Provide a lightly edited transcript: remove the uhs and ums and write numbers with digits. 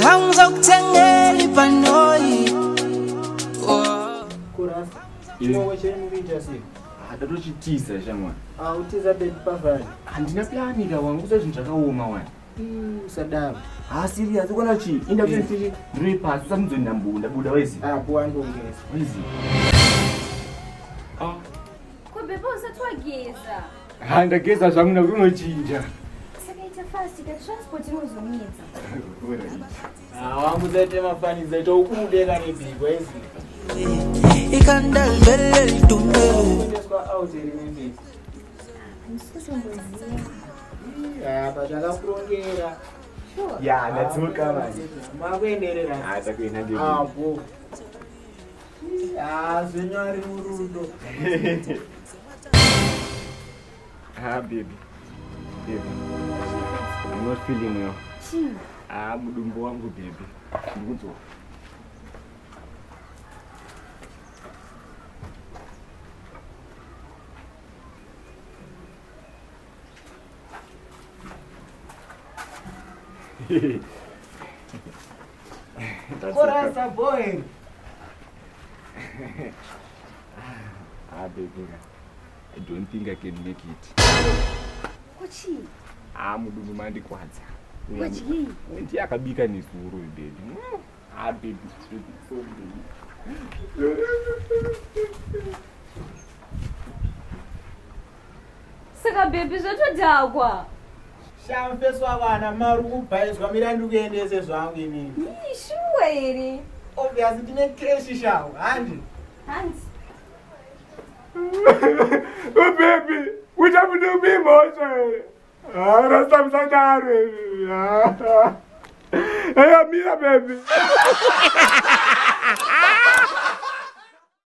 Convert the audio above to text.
Angizokuthengela ibhanoyi. Oh. Kurasa. Chimoko chenyu kuita sei? Ndatochitiza shamwari. Ah, utiza baby pavani. Handina plani ka wangu kuza zvinhu zvakaoma wani. Usadaro. Ha serious ukona chii? Inda kuti ndichi ndiri pasi usandidzo ndambuda ndabuda wezi. Ah, buwa ndongeza. Wezi. Ah. Ko bebe usati wageza. Ha ndageza zvangu ndakuti unochinja. Saka ita fast ka transport inozonetsa. Ah, wangu zaite mafani zaita ubude kane big wezi. Ikhanda livele lidume. Kuendeswa out here nembezi. Handisi kutomboziva. Ah, but akakurongera. Sure. Ya ndadzoka manje. Makuenderera. Ah takuenda ndiri. Ah, bo. Ah, zvenyu ari murudo. Ah baby. Baby. I'm not feeling well. Chii? Ah mudumbu wangu baby. Ndikudzwa. Kurasa boy. Ah baby. I don't think I can make it. Ko chii? Ah mudumbu mandikwadza. Wadyei? Ndiye akabika nezuro baby. Ah baby, baby, sorry baby. Saka baby zvatodhakwa. Shamfeswa vana mari kubhaizwa mira ndikuendese zvangu inini. Ii, shuwa here. Obviously ndine cash shawo, handi. Hanzi. Oh baby, uita mudumbu imhosva here? Ah, rasta musadaro. Ah. Hey, Amira baby.